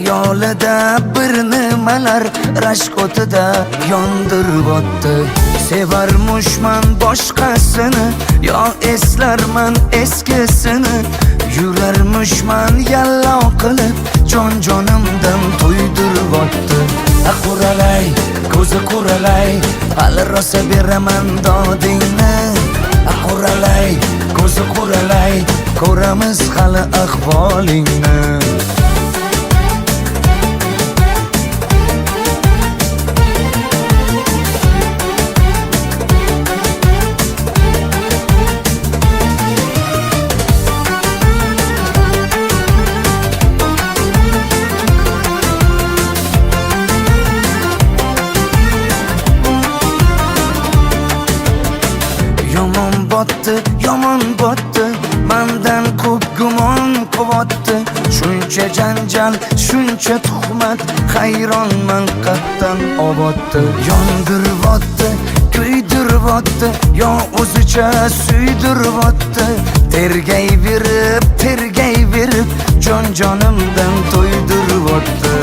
Xayolida bir nimalar rashk o'tida yondiryapti. Sevarmishman boshqasini, yo eslarman eskisini. Yurarmishman yallo qilib, jon jonimdan to'ydiryapti. Quralay, ko'zi quralay, hali rosa beraman dodingni. Quralay, ko'zi quralay, ko'ramiz hali ahvolingni. Yomon botdi, yomon botdi, mandan ko'p gumon quvotdi. Shuncha janjal, shuncha tuhmat, hayronman qatdan obotdi. Yondiryapti, kuydiryapti, yo o'zicha suydiryapti. Tergayverib, tergayverib, jon jonimdan to'ydiryapti.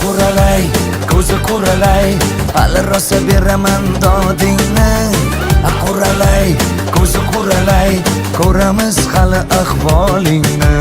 Quralay, ko'zi quralay, hali rosa beraman dodingni. Quralay, ko'zi quralay, ko'ramiz hali ahvolingni.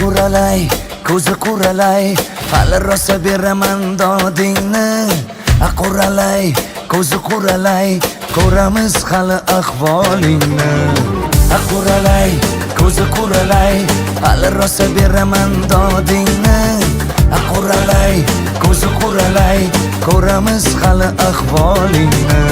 Quralay, ko'zi quralay, hali rosa beraman dodingni. Quralay, ko'zi quralay, ko'ramiz hali ahvolingni. Quralay, ko'zi quralay, hali rosa beraman dodingni. Quralay, ko'zi quralay, ko'ramiz hali ahvolingni.